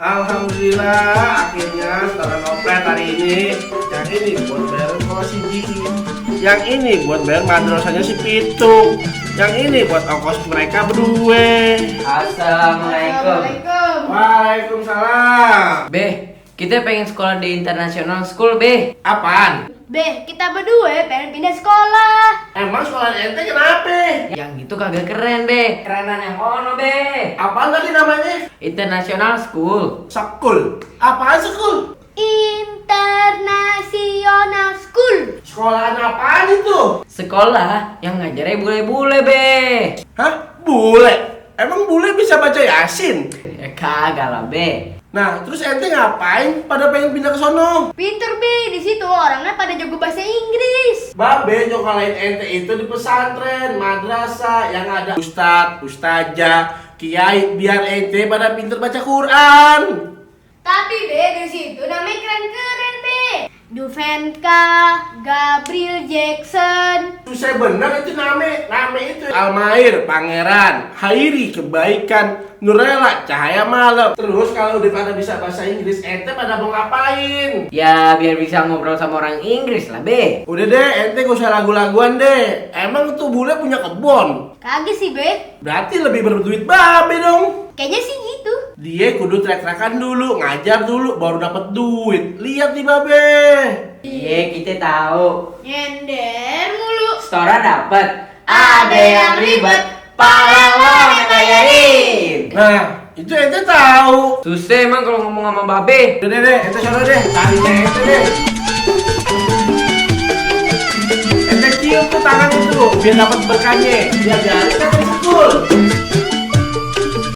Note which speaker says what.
Speaker 1: Alhamdulillah akhirnya setelah ngopret hari ini. Yang ini buat bayar sekolah si Jiki, yang ini buat bayar madrasahnya si Pitung, yang ini buat ongkos mereka berdua.
Speaker 2: Assalamualaikum.
Speaker 1: Waalaikumsalam.
Speaker 2: Kita pengen sekolah di international school,
Speaker 1: Apaan?
Speaker 3: Kita berdua pengen pindah sekolah.
Speaker 1: Emang sekolah ente kenapa?
Speaker 2: Yang itu kagak keren, Kerenan yang ono,
Speaker 1: Apaan tadi namanya?
Speaker 2: International school.
Speaker 1: Sekul. Apaan sekul?
Speaker 3: International school.
Speaker 1: Sekolahan apaan itu?
Speaker 2: Sekolah yang ngajarin bule-bule,
Speaker 1: Hah? Bule? Emang bule bisa baca Yasin?
Speaker 2: Kagak lah,
Speaker 1: Nah, terus ente ngapain pada pengen pindah ke sono?
Speaker 3: Pinter di situ orangnya pada jago bahasa Inggris.
Speaker 1: Babe nyokalain ente itu di pesantren, madrasah yang ada ustadz, ustazah, kiai, biar ente pada pinter baca Quran.
Speaker 3: Tapi di situ namanya keren-keren Duvenka, Gabriel Jackson.
Speaker 1: Susah bener itu nama itu. Almair, pangeran, Hairi, kebaikan, Nurela, cahaya malam. Terus kalau udah pada bisa bahasa Inggris, ente pada mau ngapain?
Speaker 2: Ya biar bisa ngobrol sama orang Inggris lah,
Speaker 1: Udah deh, ente gak usah lagu-laguan deh. Emang tuh bule punya kebon?
Speaker 3: Kagak sih
Speaker 1: Berarti lebih berduit babe dong.
Speaker 3: Kayaknya sih gitu.
Speaker 1: Dia kudu trek-trekan dulu, ngajar dulu, baru dapat duit. Lihat nih babe.
Speaker 2: Iya, kita tahu.
Speaker 3: Nyender mulu.
Speaker 2: Setoran dapet. Ada yang ribet, pala lo ngebayarin.
Speaker 1: Nah, itu ente tahu.
Speaker 2: Susah emang kalau ngomong sama babe.
Speaker 1: Udah deh, ente sono deh, tarinya ente deh. Ente cium tuh tangan itu, biar dapat berkahnya. Biar dari kan sekul.